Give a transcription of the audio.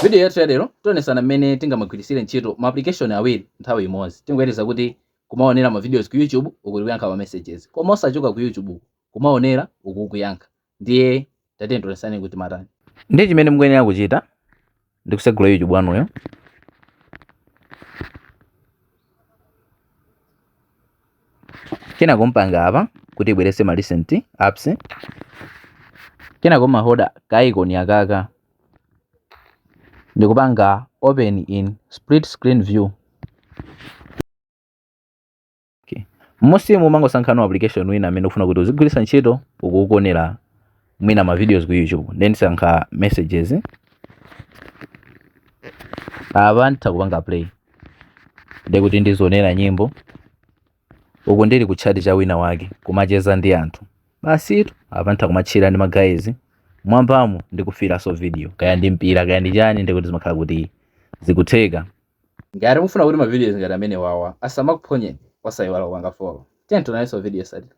Video yathu ya lero tionesana mmene tingamagwiritsire ntchito ma application awiri nthawi imodzi. Tingoyerekeza kuti kumaonera ma videos ku YouTube uku tikuyankha ma messages, koma osachoka ku YouTube uku, kumaonera uku ukuyankha. Ndiye tatiyeni tionesane kuti matani. Ndiye chimene mukuyenera kuchita ndi kusegula YouTube wanuyo. Kenako mpanga apa kuti ibweretse ma recent apps. Kenako mahoda ka icon akaka ndikupanga open in split screen view. Okay. Mmusimu umangosankhano application wina amene ukufuna kuti uzigwiritsa ntchito uku ukuonera mwina ma videos ku YouTube. Then sankha messages. Apa nditha kupanga play. Ndikuti ndizionera nyimbo uku ndili ku chat cha wina wake kumacheza ndi anthu. Basitu apa nditha kumatchira ndi ma guys mwambamo ndikufiranso video kaya ndi mpira kaya ndi chani, ndikuti zimakhala kuti zikutheka. Ngati mufuna kuti ma videos ngati amene wawa asamakuphonyeni, osayiwala kupanga follow. Tiyeni tionanenso video yotsatira.